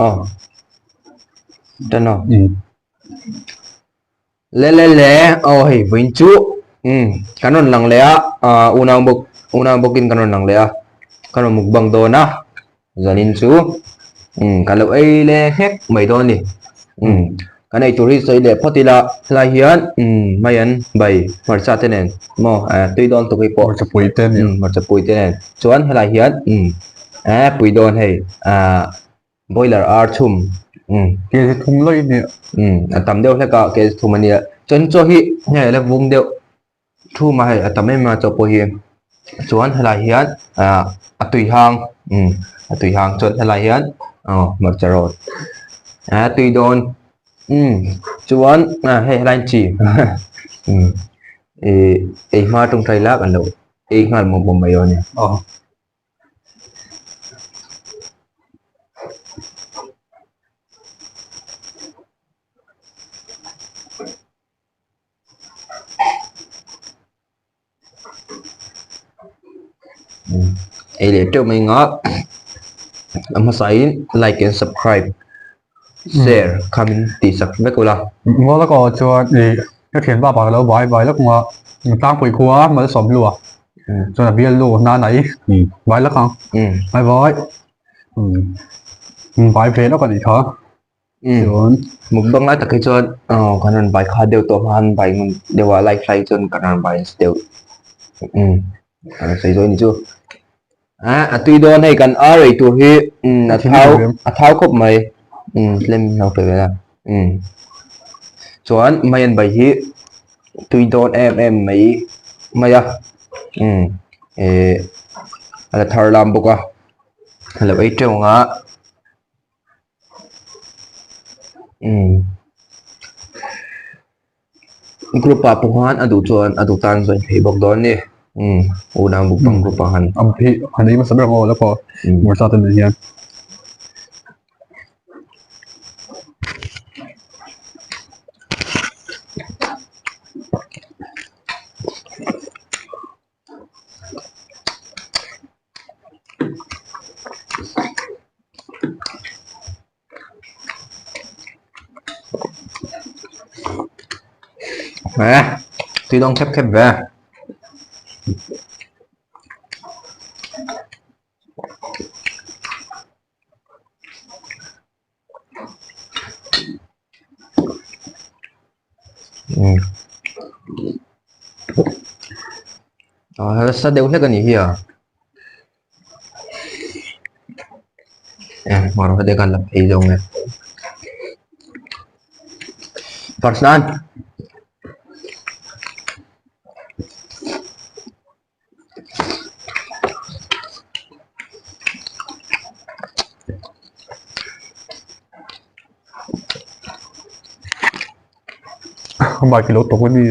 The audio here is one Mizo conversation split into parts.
Aw. Tan aw. Le le le aw hei vawiin chu umm kan rawn lang leh a ah unau bawk unau bawkin kan rawn lang leh a kan rawn mukbang dawn a zanin chu umm kan lo ei leh nghek mai dawn a ni umm kan ei tur hi sawi leh phawt ila helai hian umm mai an bai hmarcha te nen maw eh tui dawn tuk hi pawh hmarcha pui te nen umm hmarcha pui te nen chuan helai hian umm eh pui dawn hei ah. Boiler ar chhum umm Kel hi thum lawih nia. Umm a tam deuh hlek a kel thum a nia. Chuan chaw hi hei a la vung deuh thum a hei a tam em em a chaw pawh hi. Chuan helai hian ah a tui hang umm a tui hang chuan helai hian aw hmarcha rawt a tui dawn umm chuan ah hei helai chi umm ih ei hma tawngtai lak an lo ei nghal mawp mawp mai dawn a nia. Aw. Ei leh teuh mai nga a hmasain like and subscribe share kha min tih sak vek ula. Ngaw lak aw chuan ih ka thianpa pa ka lo vai vai lawk nga tlangpui khua malsawm lua chuan a bial lu nana i vai lawk ang vai vai vai ve lawk a nih kha chuan mukbang lai tak hi chuan aw kan rawn vai kha deuh tawh hma vai ngun deuh a live lai chuan kan rawn vai nasa deuh a sawi zawh a ni chu ah a tui dawn hei kan ar ei tur hi a thau a thau khawp mai tlem in lo pe ve la chuan mai an bai hi tui dawn em em mai mai a eh a la thar lam bawk a a lo ei teuh ang a. Group ah pawh khan a duh chuan a duh tan join theih bawk dawn a ni unau mukbang group ah khan. Am hi han ei hmasa ber ang aw la pawh hmarcha te nen hian. Nè, tui dawn khep khep ve. Nasa deuh hlek a nih hi a hmarcha te khan la phei zawng e Farsan. Bike lo tawk a ni.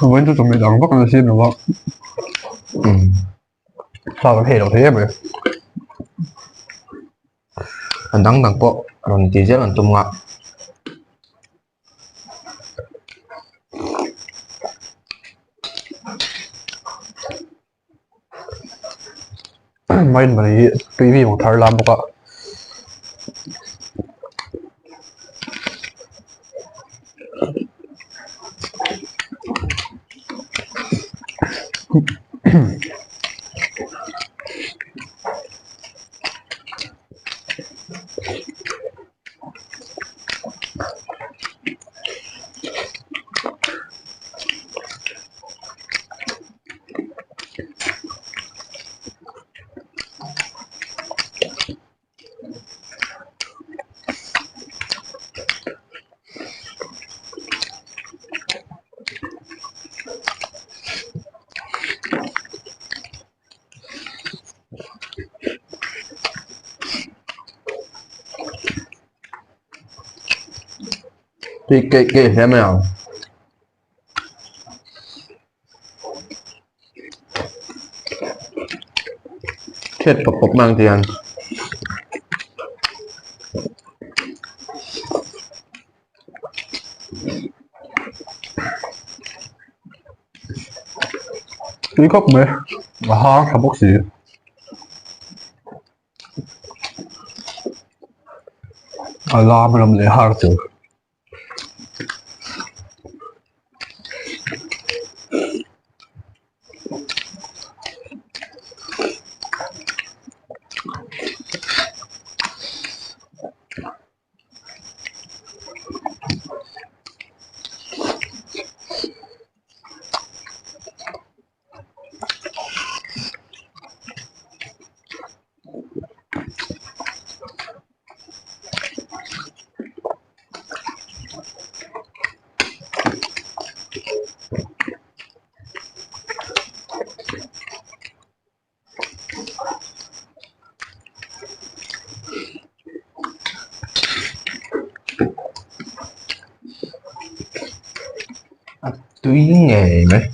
Vawiin chu chawhmeh dang vak an siam lo a thla kan hei lo thei em mai a dang dang pawh rawn ti zel an tum nghah. Main mai hi tui mi ang thar lam bawk a. Tui keih keih hle mai ang. Chhiat pawp pawp mai ang ti hian. Tui khawp mai a hang tha bawk si. A lam lam leh har chu. A tui ngei mai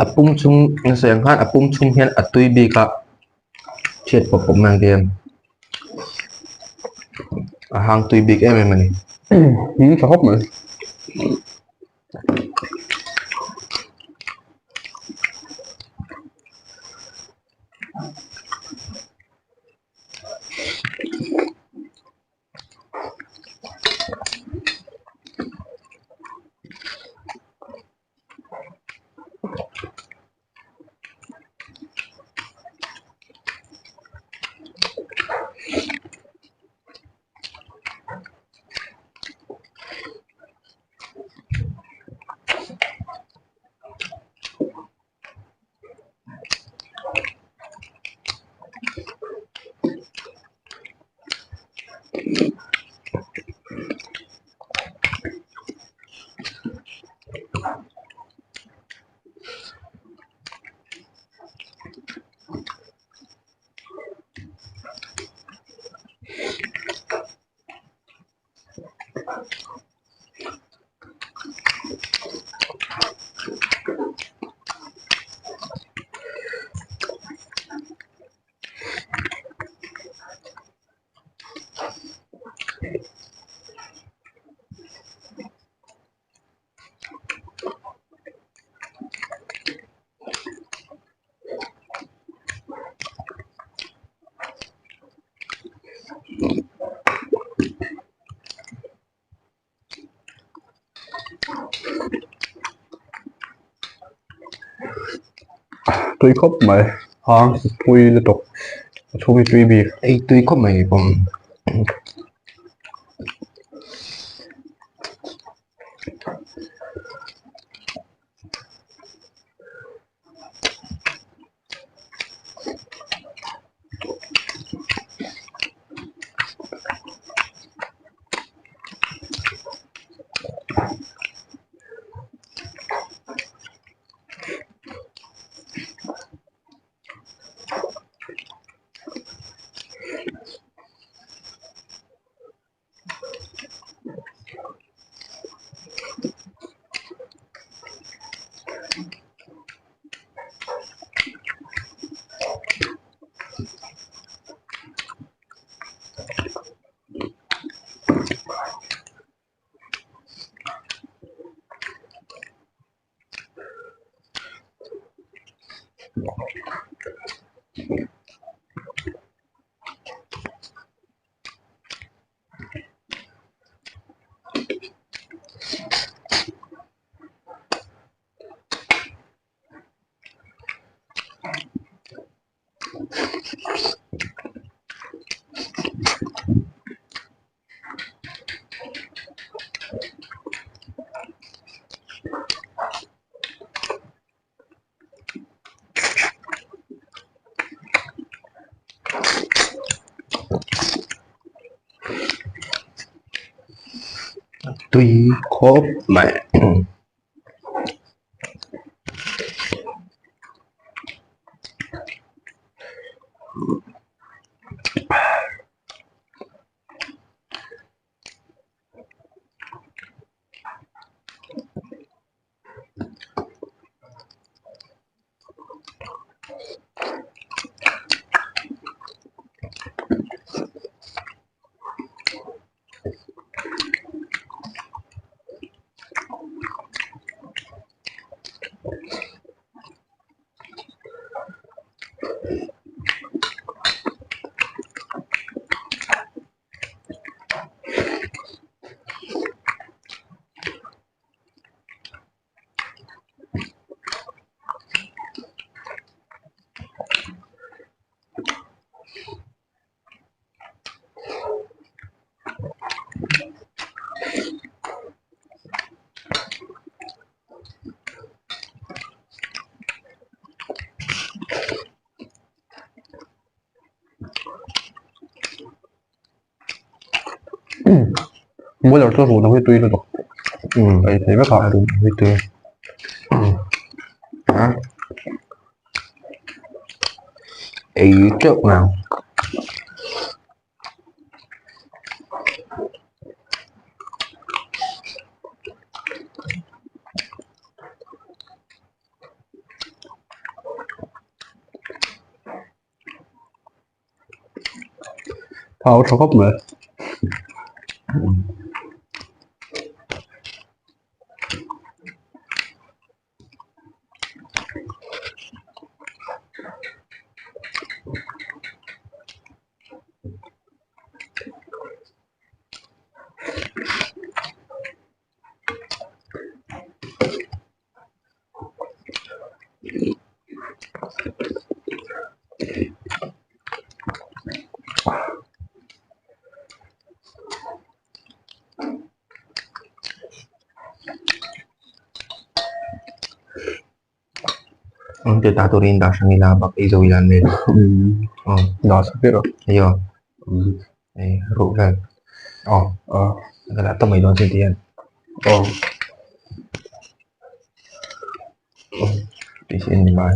a pum chhung nasa ang khan a pum chhung hian a tui bik a chhiat pawp pawp mai ang ti em a hang tui bik em em a ni. Tha khawp mai. Tui khawp mai hang tui lutuk a chhung hi tui bik. Ei tui khawp mai pawh. Tui khawp mai. Boiler chu ruh hi tui lutuk ei thei vek a ruh hi tui a ei teuh ngang. Thau tha khawp mai. Ang ti ta turin dah hrang ila bak ei zo ila an nei lo. Aw. Dah sak tir a. Ayo. Ei ruh vel. Aw. Aw. Ka dah ta mai dawn sin ti hian. Aw. Tih hi a ni mai.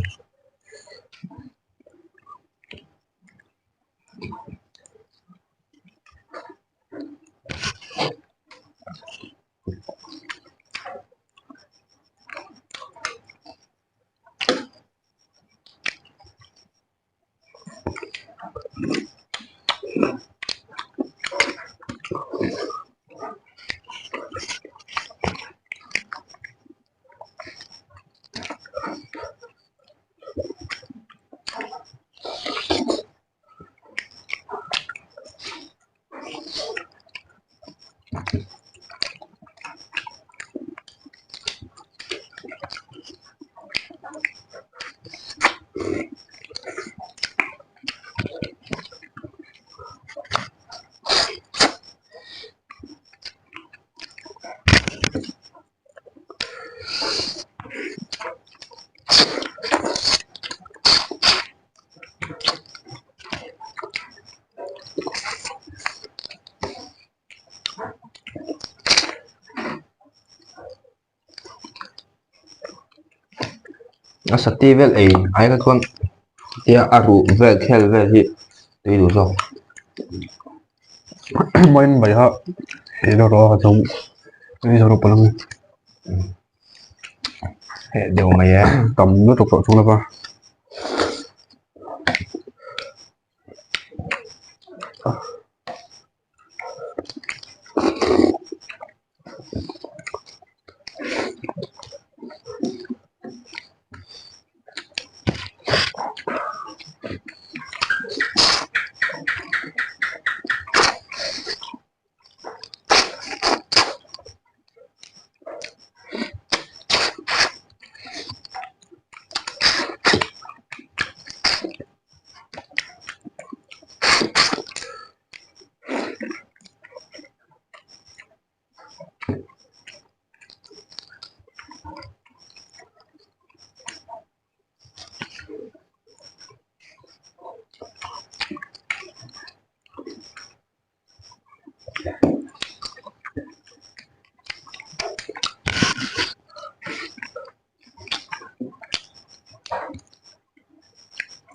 A sati vel ei ai kha chuan tia a ruh vel khel vel hi tui duh zawk. Main mai ha ei deuh rawh a chhung ei zo rawh palang Heh deuh mai e. Tam lutuk tawh chung lova.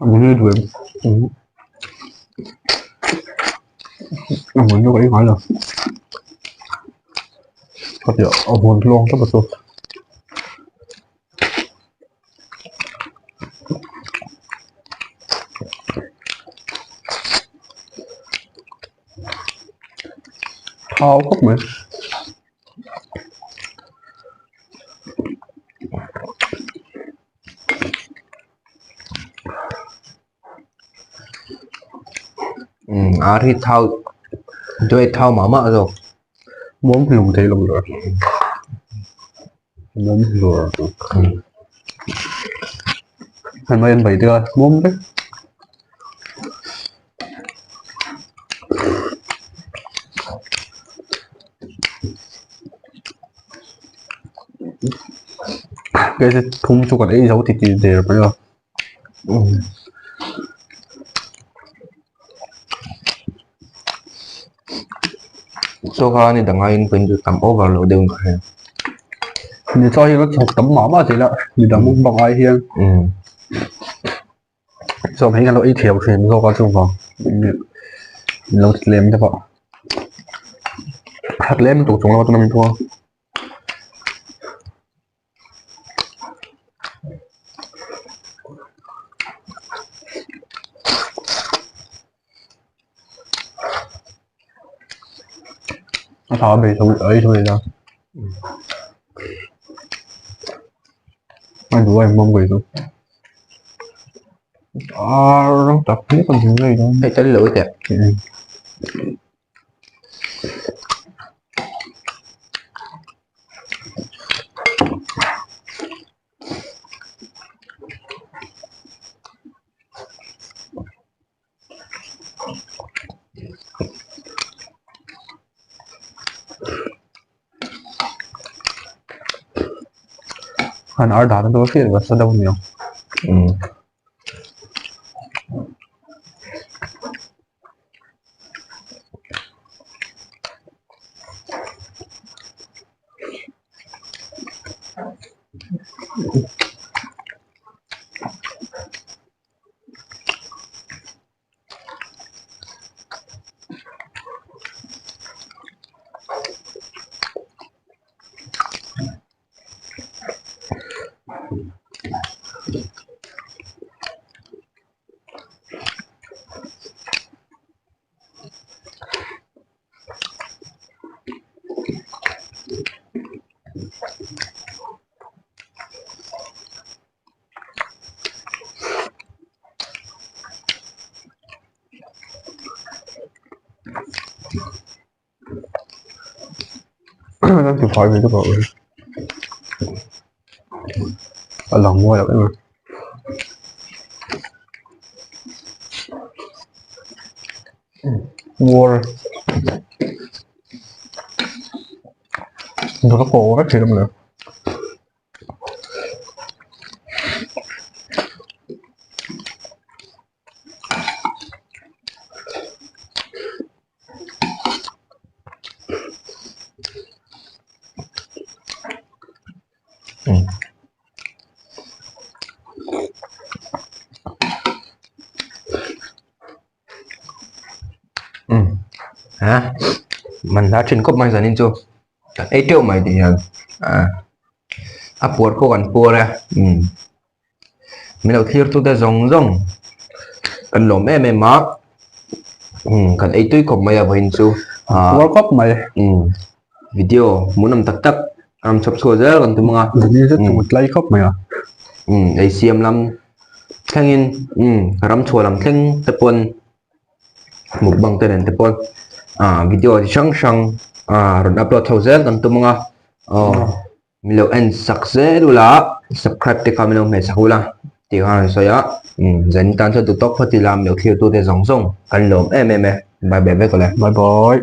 A hmun hi duh em? A hmun chu ka ei ngai lo. Ka piah a hmun tluang tawp a chu. Thau khawp mai. Um ar hi thau duai thau mah mah zawk. Mawm hlum thei lo hlur. Mawm hlur. Hei mai an bai te a mawm vek. Cái thum chu kan ei zo ti ti der mai a. Chaw kha ni dang aiin pawhin chu tam over lo deuh ka hria. Ni chaw hi ka chhawk tam mah mah thei la ni dang mukbang ai hian. Chuan hei kan lo ei thiam thin zawk a chuvang lo tlem deuh a. A tlem lutuk chung lo chuan a min thua. A tha bei tho ei tho ila a duh a engmawm kai chu a rawng tak hle kan hmu ngei dawn hei tel lo teh An ar dan a hriat ve sa deuh aniang. Ti fai ve deuh a a lang mawi loh em a. War dawt a kawh vek thei lo. Ha man hla thin khawp mai zanin chu kan ei teuh mai tih hian a puar pawh kan puar e min lo thlir tute zawng zawng kan lawm em em a kan ei tui khawp mai a vawiin chu puar khawp mai video hmuhnawm tak tak a rawn chhawp chhuah zel kan tum ang a tlai khawp mai a ei siam lam thlengin ram chhuah lam thleng te pawn mukbang te nen te pawn ah video chi hrang hrang ah rawn upload chho zel kan tum ang a aw min lo en sak zel ula subscribe te kha min lo hmeh sak ula tih kha an sawi a zanin tan chuan duhtawk phawt ila min lo thlir tute zawng zawng kan lawm em em e bye bye vek awle bye bye.